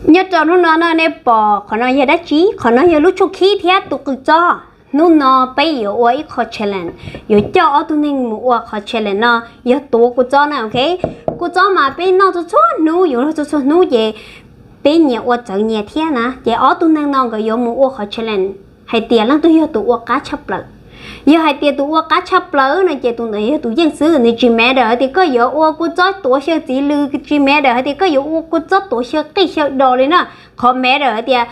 Nyob rau hnub no no nej pom qhov no yog dab tsi? Qhov no yog lub tshuaj khib thiab tus qws txob. Hnub no peb yuav ua ib qho challenge, yuav coj ob tug neeg mus ua qhov challenge no, yog tuav kua txob na, ok. Kua txob mas peb noj txhua txhua hnub, yuav luag txhua txhua hnub ces peb nyias ua txawv nyias thiab na. Ces ob tug neeg no nkawd yuav mus ua qhov challenge hais tias leej twg yog tus ua qab tshaj plaws. Yog hais tias tus ua qab tshaj plaws no ces tus ntawd yog tus yeej xwb, nws tsis matter hais tias koj yuav ua kua txob tuav xyaw txiv lws, tsis matter hais tias koj yuav ua kua txob tuav xyaw qij xyaw dos li na. Qhov matter hais tias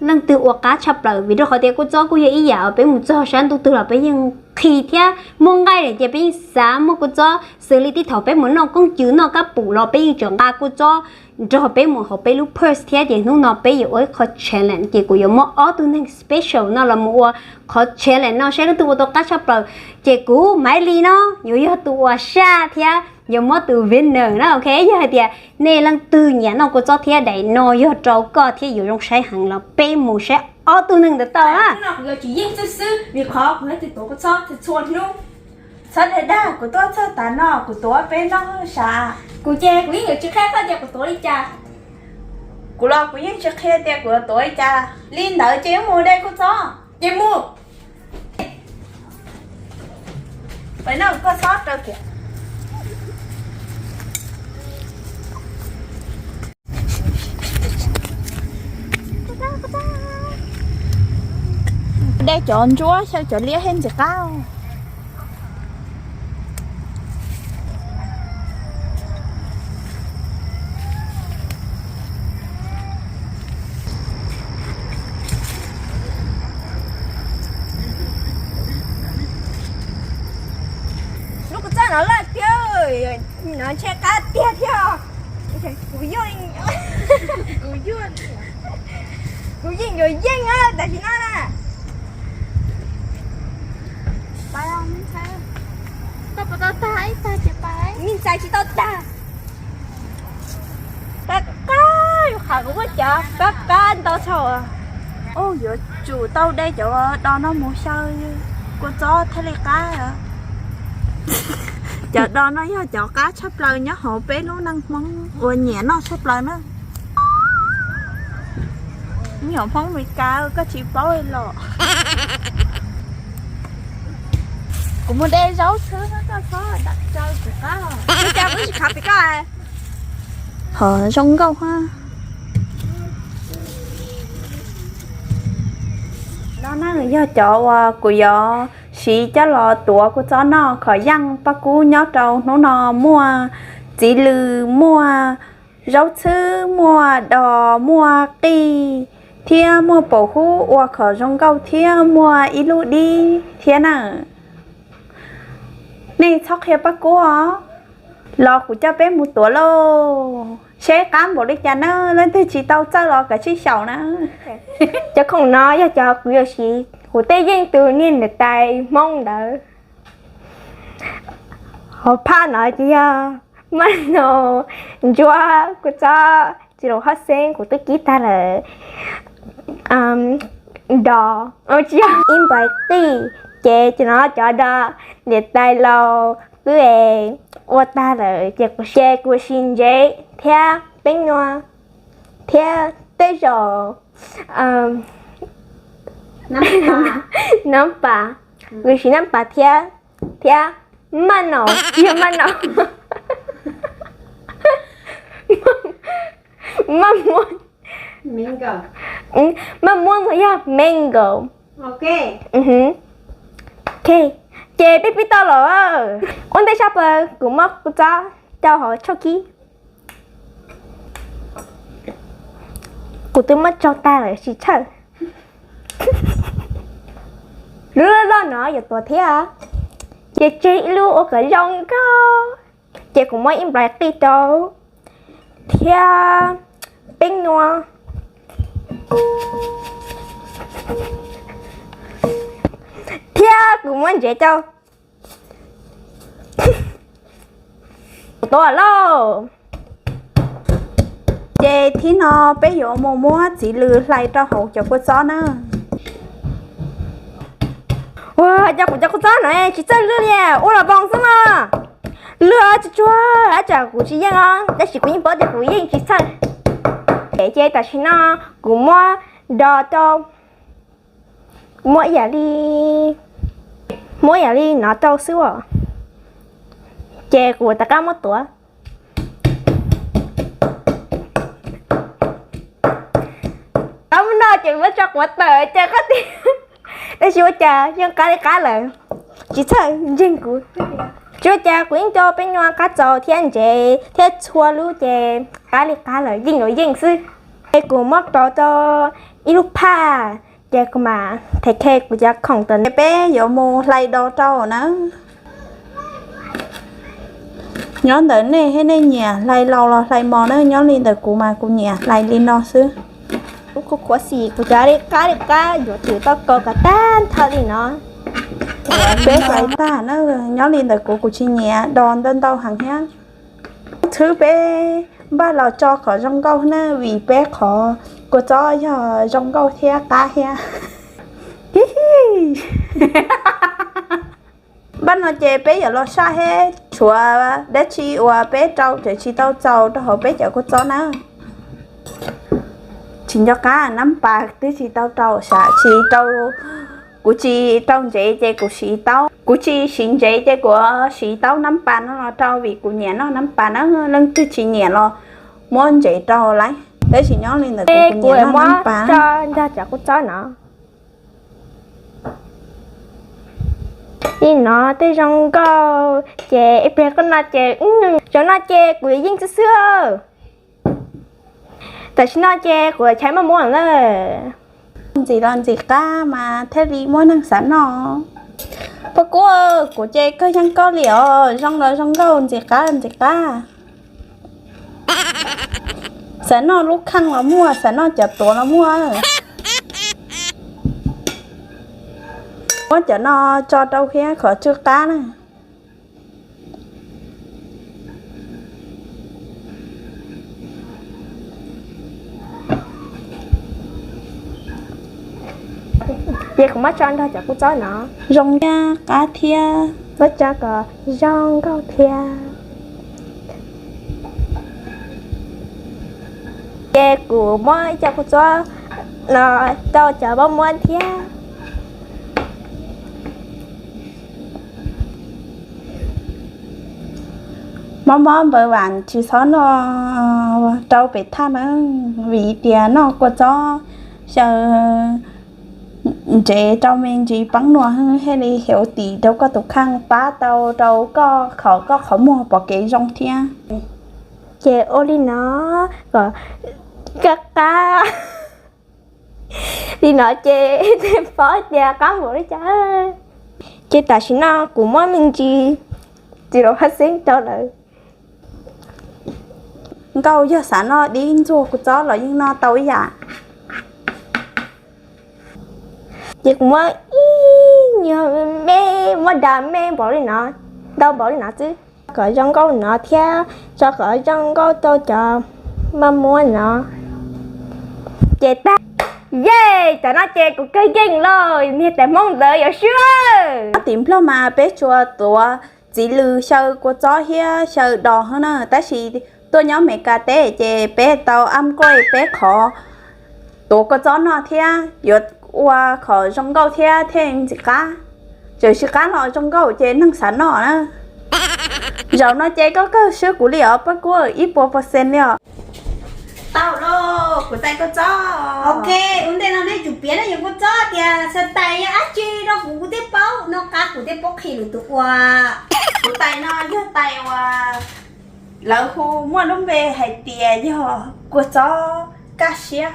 leej twg ua qab tshaj plaws, vim rau qhov tias kua txob kuj yog ib yam uas peb mus txog sab ntuj twg los peb yeej qhi thiab muaj nqaij lawm ces peb yeej xav muaj kua txob xws li tib thaum peb mus noj koob cws noj kab pum los peb yeej tseem nqa kua txob nrog peb mus hauv peb lub purse thiab. Ces hnub no peb yuav ua ib qho challenge, ces kuv yuav muab ob tug neeg special no los mus ua qhov challenge no saib leej twg ua tau qab tshaj plaws. Ces kuv Maiv Lis no yuav yog tus uas saj thiab yuav muab tus winner na, ok. Yog hais tias nej leej twg nyiam noj kua txob thiab daim no yog rau koj thiab yuav zoo saib heev los peb mus saib ob tug neeg ntawd tau na. Kuv yuav tsum yeej xwb xwb vim qhov kuv yog tus tuav kua txob txhua hnub. Txhob dag dag, kuv tuaj txog tav no kuv tuav peb noj sav. Kuv ces kuv yeej yuav tsis qhia koj tias kuv tuav li cas. Kuv los kuv yeej tsis qhia tias kuv tuav li cas. Li ntawd ces mus de kua txob ces mus. Peb noj kua txob rau tias de cov ntsuab xyaw cov liab thiab ntxim qab. Lub kua txob no loj tiag, no ntshe qab tiag thiab. Kuv yuj, kuv yuj, kuv yeej yuav yeej tam sim no na. Koj puas tau tag ib tag ces pais. Me ntxhais tsis tau tag. Qab qab, yus qhov kuv muab cov qab qab ntau tshaj. Yuav tsum tau de cov dos no mus xyaw kua txob thiaj li qab. Cov dos no yog cov qab tshaj plaws nyob hauv peb lub neej Hmoob uas nyiam noj tshaj plaws na. Nyuam Hmoob Meskas koj tsis paub los. Kuv mus de zaub txhwb koj txhob tsaws kuv qab. Ua cas kuv tsis khav pem koj? Ho zoo nkauj ha. No na yog cov uas kuv yuav siv coj los tuav kua txob noj. Khov yeej paj kub nyob rau hnub no muaj txiv lws, muaj zaub txhwb, muaj dos, muaj qij, thiab muaj paum hub ua khov zoo nkauj thiab muaj ib lub dib thiab na. Nej txhob qhia paj kub os, los kuv coj peb mus tuav lauj. Seb qab npaum li cas na, leej twg tsis tau txawj los kav tsij xyaum na. Cov khoom no yog cov kuv yuav siv, kuv tej yeej tus niag niam tais Hmoob ntawd. Hauv phaj no ces yog maj no, ntsuab, kua txob, txiv laus haj xeeb kuv twb kib tag lawm. Dos, tsis yog, ib nplais qij, ces cov no cov dos niam tais laus twb ua tag lawm ces kuv, ces kuv siv ntsev thiab peeb nyuam thiab tej zaum nab pas, kuv siv nab pas thiab, thiab maj no, tsis yog maj no, maj muab, maj muab no yog mango. Ok, ces peb pib tau los. Ua ntej sab plaws kuv muab kua txob rau hauv tshuaj khib. Kuv twb muab tso tag lawm tsis txhawj. Lub loj loj no yuav tuav thiab, ces tseg ib lub ua kom zoo nkauj. Ces kuv muab ib nplais qij rau thiab peeb nyuam, thiab kuv muab ntsev rau. Tuav lauj. Ces thib no peb yuav mus muab txiv lws hlais rau hauv cov kua txob na. Ua cas kuv cov kua txob no tsis txawj lwj li, ua los voos xwb no. Lwj tsuag tsuag, ab tsam kuv tsis yeej os, tab sis kuv yeej paub tias kuv yeej tsis txawj. Ces tam sim no kuv muab do rau, muab ib yam li, muab ib yam li no rau xwb os. Ces kuv rov qab muab tuav. Qab muab noj ces muab tso quav tawm ces qab tiag. Tab sis ua cas yeej qab li qab lawm, tsis txhawj ntseeg kuv. Tsis ua cas, kuv yeej coj peb nyuag qab txaus thiab ntsev thiab txhua lub ces qab li qab lawm, yeej yuav yeej xwb. Es kuv muab pauv rau ib lub phaj, ces kuv mam them khe kuv cov khoom tawm. Peb yuav mus hlais do rau na. Nyob ntawm nej thiab, nej nyiam hlais laus los hlais mos na, nyob li ntawm kuv mas kuv nyiam hlais li no xwb. Kuv qhuav xim kuv cov li qab li qab yuav twm tau kaus kom tag nrho li no. Peb hlais tag na, nyob li ntawm kuv, kuv tsis nyiam do ntau ntau heev thiab. Txhwb peb npaj los tso kom zoo nkauj na, vim peb qhov kua txob yog zoo nkauj thiab qab thiab. Npaj no ces peb yuav los saj thiab, tshuav dab tsi uas peb rau tseem tsis tau txaus rau hauv peb cov kua txob na. Tsis nco qab, nab pas twb tsis tau rau, sam tsis rau, kuv tsis rau ntsev ces kuv siv taub, kuv tsis siv ntsev ces kuv siv taub nab pas no los rau vim kuv nyiam noj nab pas na. Leej twg tsis nyiam los muab ntsev rau lauj, tab sis nyob li ntawm kuv, kuv nyiam noj nab pas. Tso nrog cov kua txob no. Li no tej zoo nkauj ces ib pliag koj noj ces, zaum no ces kuv yeej xwb xwb. Tam sim no ces kuv chais maj muab lawm. Ntxim los ntxim qab mas thiaj li muaj neeg xav noj. Paj Kuab, kuv ces kawg yeej koj li os, zoo los zoo nkauj, ntxim qab los ntxim qab. Xav noj lub kheej los muaj, xav noj cov tuav los muaj. Muab cov no tso rau thiab, qhov tsw qab na. Ces kuv muab tso nrog cov kua txob no. Zoo thiab qab thiab, muab tso kom zoo nkauj thiab. Ces kuv muab ib co kua txob no rau cov maj muab thiab. Mob mob npaws vam tsis txhob noj rau pem thaj na, vim tias noj kua txob xyaw ntsev rau me ntsis peeb nuas thiaj li healthy rau koj tus kheej, pab tau rau koj qhov, koj qhov muag pom kev zoo thiab. Ces ua li no kom koj qab li no ces tej paub tias qab npaum li cas. Ces tam sim no kuv muab me ntsis txiv laus haj xeeb rau lawm. Nkauj yog xav noj dib ntxuag kua txob los yeej noj tau ib yam. Ces kuv muab ib nyuag me, muab da me npaum li no, ntau npaum li no xwb, kom zoo nkauj no thiab tso kom zoo nkauj rau cov maj muab no. Ces tag, yej, cov no ces kuv kawg yeej lawm, niag tais Hmoob ntawd yuav swb. Tim Nplog mas peb tsuas tuav txiv lws xyaw kua txob thiab xyaw dos hab na, tab sis tuaj nyob Amelikas teb ces peb tau upgrade peb qhov tuav kua txob noj thiab yuav ua kom zoo nkauj thiab thiaj ntxim qab. Txawm tsis qab los zoo nkauj ces neeg xav noj na. Zaum no ces koj kawg swb kuv li os Paj Kuab, ib puas percent li os. Tau lauj, kuv tais kua txob. Ok, ua ntej no nej tsum piav nej cov kua txob tias xav tais yog dab tsi rau kuv, kuv thiaj paub noj qab, kuv thiaj paub qhia lwm tus ua. Kuv tais no yog tais uas lawv hu muaj lub npe hais tias yog kua txob kaj siab.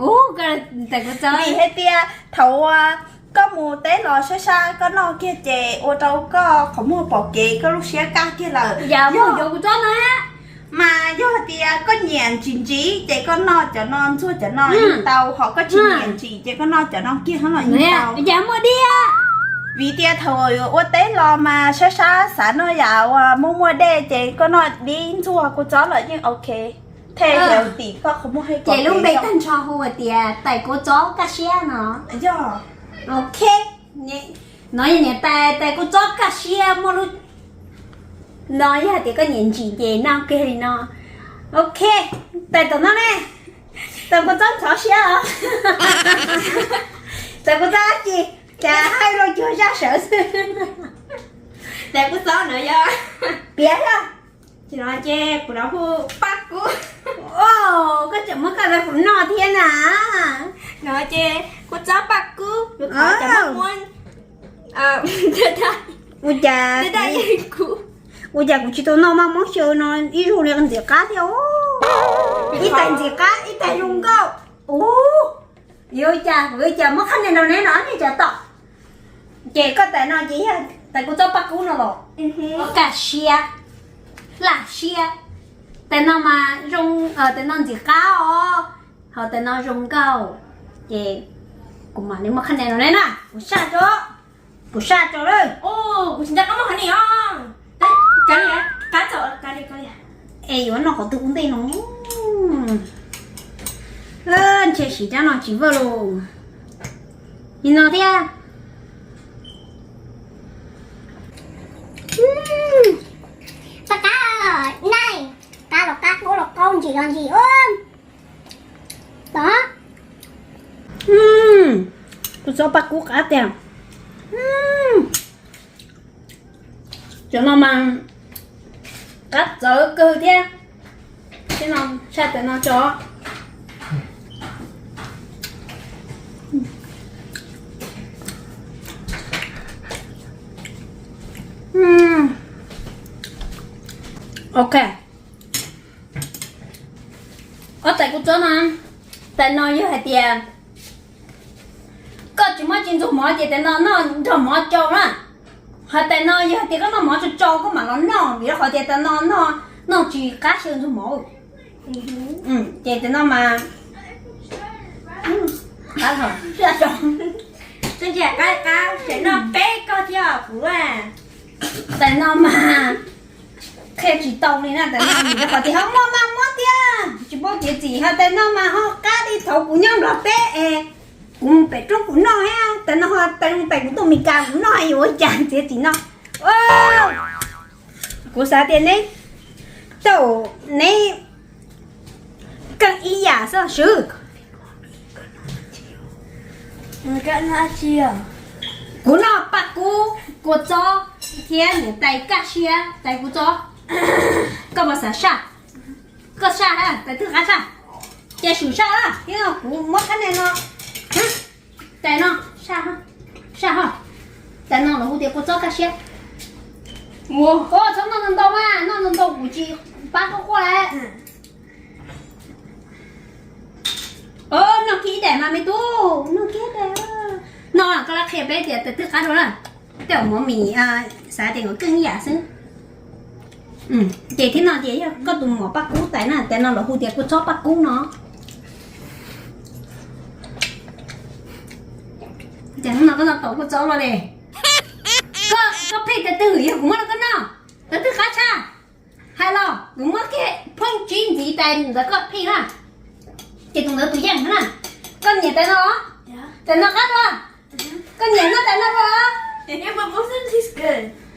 Vim hais tias thaum uas koj mus teb los sab sab koj noj kiag ces ua rau koj qhov muag pom kev, koj lub siab kaj kiag lawm. Yog, mas yog tias koj nyiam ntsim ntsim ces koj noj cov no, ntxuag cov no yeej tau, ho koj tsis nyiam ntsim ces koj noj cov no kiag los yeej tau. Vim tias thaum ua teb los mas sab sab xav noj yam uas muaj muaj dej ces koj noj dib ntxuag kua txob los yeej ok. Thiaj healthy koj qhov muag thiab. Ces lub npe tag nrho hu tias tais kua txob kaj siab no. Yog. Ok, no yog niam tais, tais kua txob kaj siab muaj lub, no yog hais tias koj nyiam ntsim ces noj kiag li no. Ok, Tais tom no ne, tais kua txob ntxhov siab os. Tais kua txob dab tsi, cas hais los cuag zaj sawv xwb. Tais kua txob no yog, piav yog, ces no ces kuv los hu Paj Kub. Koj tseem muab koj rau kuv noj thiab na. No ces kua txob Paj Kub, kuv qhov cov maj muab, ua cas, ua cas kuv tsis tau noj maj muab xyaw no ib zaug li ntxim qab thiab. Ib tais ntxim qab ib tais zoo nkauj. Ua cas kuv ua cas muab qhab nia rau neb no nej cov tom. Ces koj tais no ces yog tais kua txob Paj Kub no los? Kaj siab, laj siab. Tais no mas zoo, tais no ntxim qab os, ho tais no zoo nkauj. Ces kuv mam li muab qhab nia rau neb na, kuv saj tso, kuv saj tso lawm. Kuv tsis nco qab muab qhov ni os. Es yuav noj qhov twg ua ntej no? Ntshe siv rab no tsis voj los. Nim no thiab. Qab qab, nai, qab los qab, qaub los qaub, ntsim los ntsim. Tod, kua txob Paj Kub qab tiag. Cov no mas qab txawv kawg thiab. Thiab no, saj tais no tso. Ok. Ob tais kua txob no, tais no yog hais tias koj tsis muaj tsis ntxuag mov ces tais no noj nrog mov tsau na. Ho tais no yog hais tias koj noj mov tsau tsau koj mam los noj, vim rau qhov tias tais no noj tsis qab xyaw ntxuag mov. Ces tais no mas, qab, qab, qab, tseem noj peb koj thiab kuv. Tais no mas qhia tsis tau li na, tais no vim rau qhov tias ho muaj maj muab tiag, tsis paub txiav txim, ho tais no mas ho qab li thaum kuv nyob Nplog teb es kuv mus pem roob kuv noj thiab, tais no ho tais no pem kuv tuaj Mes Kas kuv noj yuav ua cas txiav txim no. Kuv xav tias neb, tau, neb keej ib yam xwb Swv. Kuv noj Paj Kub, kua txob thiab niam tais kaj siab tais kua txob. Koj puas xav saj? Koj saj, tais twg qab saj? Ces Swv saj thiab kuv muab qab nia no. Tais no, saj, saj ho. Tais no lawv hu tias kua txob kaj siab. Ua, txhob noj ntau ntau mas, noj ntau ntau kuv tsis pab koj quaj lawm. Noj kiag ib daim mas me tub, noj kiag ib daim. No koj laj qhia peb tias tais twg qab dua na. Tej zaum mov mis xav tias nkawd keej ib yam xwb. Ces thiab no ces yog koj tus mov Paj Kub tais na, tais no lawv hu tias kua txob Paj Kub no. Ces hnub no koj noj tau kua txob los li. Koj, koj pheej tais twg yog kuv muab rau koj noj, tais twg qab tshaj? Hais los kuv muab kiag pheej tsib ntxiv tais ntawd koj pheej na. Ces tus ntawd tus yeej na. Koj nyiam tais no, tais no qab dua. Koj nyiam noj tais no dua.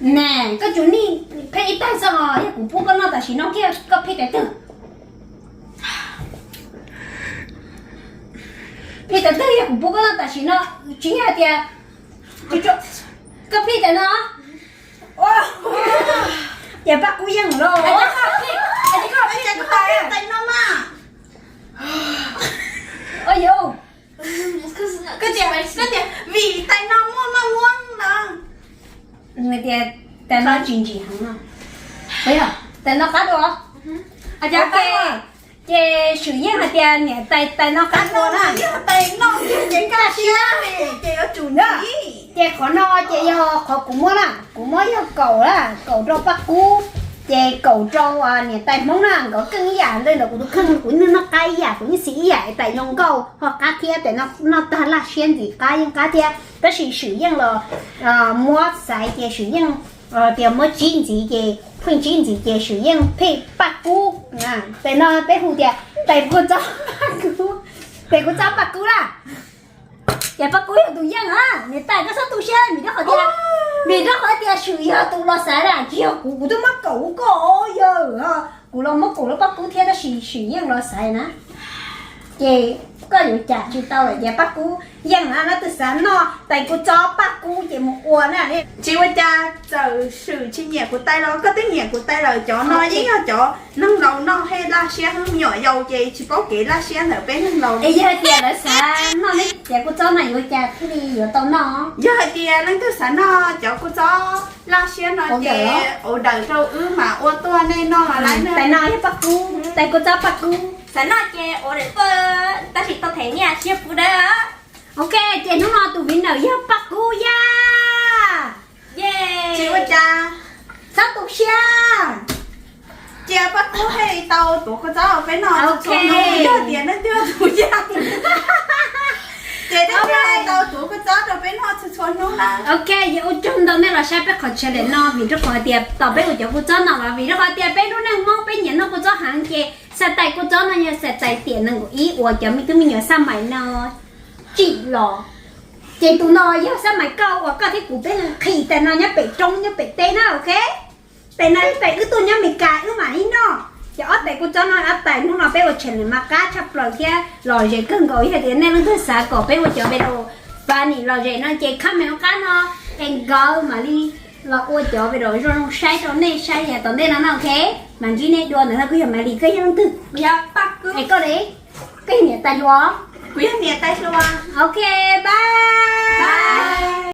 Ne, koj tsuas nij pheej ib tais xwb os, yog kuv pub koj noj tam sim no kiag koj pheej tais twg? Pheej tais twg yog kuv pub koj noj tam sim no? Tsis yog hais tias koj pheej tais no. Ces Paj Kub yeej los. Tais no mas. Ua yus, koj tias, koj tias vim tais no muaj maj muab no. Tias tais no tsis ntsim heev no. Tais no qab dua. Ces Swm yeej hais tias niam tais, tais no qab dua na. Yog tais no ces kaj siab, ces yuav tsum ntsim. Ces qhov no ces yog qhov kuv muab na, kuv muab yog kaum na, kaum rau Paj Kub, ces kaum rau niam tais Hmoob na, nkawd keej ib yam ntawm kuv tus kheej, kuv yeej noj qab ib yam, kuv yeej xis ib yam, tais zoo nkauj ho qab thiab, tais no noj tag laj siab ntxim qab yeej qab thiab, tab sis Swm yeej los muab xaiv ces Swm yeej tias muab tsib ntxiv ces pheej tsib ntxiv ces Swm yeej pheej Paj Kub. Tais no peb hu tias tais kua txob Paj Kub, tais kua txob Paj Kub na. Ces Paj Kub yog tus yeej na, niam tais koj txhob tu siab vim rau qhov tias, vim rau qhov tias Swm yog tus los xaiv na, tsis yog kuv, kuv twb muab kaum koj yawg os. Kuv los muab kuv lub paj kub thiab tab sis sim yeej los xaiv na. Ces koj yuav cas tsis tau lawm ces paj kub yeej na, leej twg xav noj tais kua txob paj kub ces mus ua na. Tsis ua cas, txawm swm tsis nyiam kuv tais los koj twb nyiam kuv tais lawm, cov no yeej yog cov neeg laus noj thiaj laj siab, me nyuam yaus ces tsis paub kev laj siab ntawm peb neeg laus. Es yog hais tias lawv xav noj nej cov kua txob no yuav cas thiaj li yuav tau noj? Yog hais tias leej twg xav noj cov kua txob laj siab no ces ua daws rau wb mas ua tuaj nej noj los lawm. Tais no yog paj kub, tais kua txob paj kub. Xav noj ces ua daws tuaj, tab sis tau them nyiaj siab pub dawb. Ok, ces hnub no tus winner yog paj kub Yaj. Tsis ua cas, txhob tu siab. Cia paj kub thiaj li tau tuav kua txob rau peb noj txhua hnub. Yog tias leej twg tus Yaj, ces thiaj li tau tuav kua txob rau peb noj txhua txhua hnub na. Ok, yog ua tsaug ntau nej los saib peb qhov channel no, vim rau qhov tias tos peb ua cov kua txob no los vim rau qhov tias peb lub neej Hmoob peb nyiam noj kua txob heev ces xav tais kua txob no yog xav tais tiam nees nkaum ib uas cov me tub me nyuam xab mais no tsim los. Ces tus no yog xab mais kauj uas koj thiab kuv peb qhis tais no nyob pem roob nyob pem teb na, ok. Tais no yog tais wb tuaj nyob Meskas wb mam li noj. Ces ob tais kua txob no ob tais hnub no peb ua channel mas qab tshaj plaws thiab lom zem kawg nkaus, yog tias nej leej twg xav kom peb ua cov video funny lom zem no ces comment hauv qab no es nkawd mam li los ua cov video zoo zoo saib rau nej saib yav tom ntej no na, ok. Mam ntsib nej dua ntawm no. Kuv yog Maiv Lis, koj yog leej twg? Es koj li? Koj yog niam tais hluas? Kuv yog niam tais hluas. Ok, bye.